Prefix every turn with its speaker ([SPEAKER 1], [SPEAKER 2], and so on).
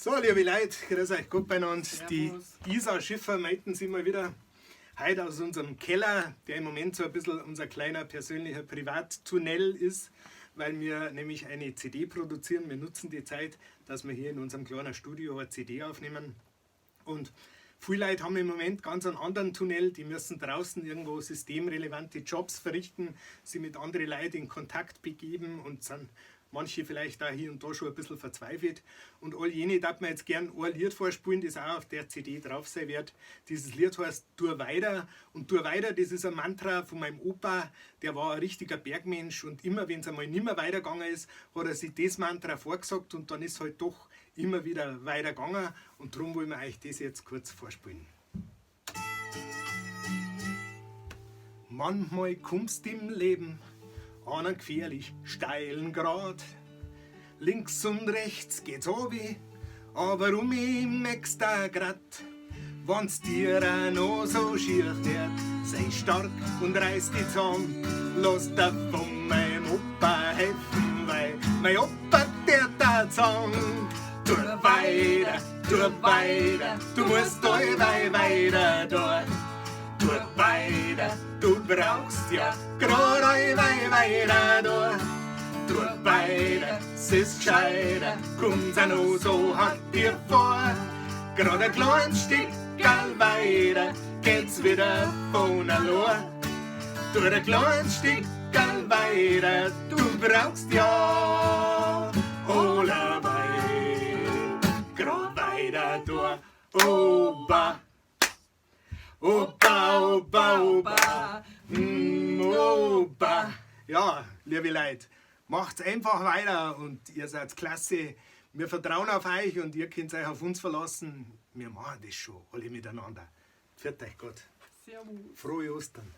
[SPEAKER 1] So, liebe Leute, grüß euch Gott beieinander. Die
[SPEAKER 2] Servus.
[SPEAKER 1] Isa Schiffer meinten sie mal wieder. Heute aus unserem Keller, der im Moment so ein bisschen unser kleiner persönlicher Privattunnel ist, weil wir nämlich eine CD produzieren. Wir nutzen die Zeit, dass wir hier in unserem kleinen Studio eine CD aufnehmen. Und viele Leute haben im Moment ganz einen anderen Tunnel, die müssen draußen irgendwo systemrelevante Jobs verrichten, sich mit anderen Leuten in Kontakt begeben und sind manche vielleicht auch hier und da schon ein bisschen verzweifelt. Und all jene darf man jetzt gern ein Lied vorspielen, das auch auf der CD drauf sein wird. Dieses Lied heißt Dur weiter. Und Dur weiter, das ist ein Mantra von meinem Opa, der war ein richtiger Bergmensch und immer wenn es einmal nimmer weitergegangen ist, hat er sich das Mantra vorgesagt und dann ist halt doch immer wieder weitergegangen. Und darum wollen wir euch das jetzt kurz vorspielen. Manchmal kommst im Leben an einen gefährlich steilen Grat. Links und rechts geht's runter, aber um mich möcht's da grad. Wenn's dir auch noch so schier wird, sei stark und reiß die zusammen. Lass dir von meinem Opa helfen, weil mein Opa der tat sagen: Tu weiter, tu weiter, du musst allweil weiter da. Tu weiter, du brauchst ja grad allweil weiter da. Tu weiter, es ist gescheiter, kommt's auch noch so hart dir vor. Grad ein kleines Stückerl weiter, geht's wieder von allein. Tu ein kleines Stückerl weiter, du brauchst ja allerweil grad weiter da. Opa, Opa, Opa, Opa, Opa. Ja, liebe Leute, macht's einfach weiter und ihr seid klasse. Wir vertrauen auf euch und ihr könnt euch auf uns verlassen. Wir machen das schon, alle miteinander. Pfiat euch Gott.
[SPEAKER 2] Servus.
[SPEAKER 1] Frohe Ostern.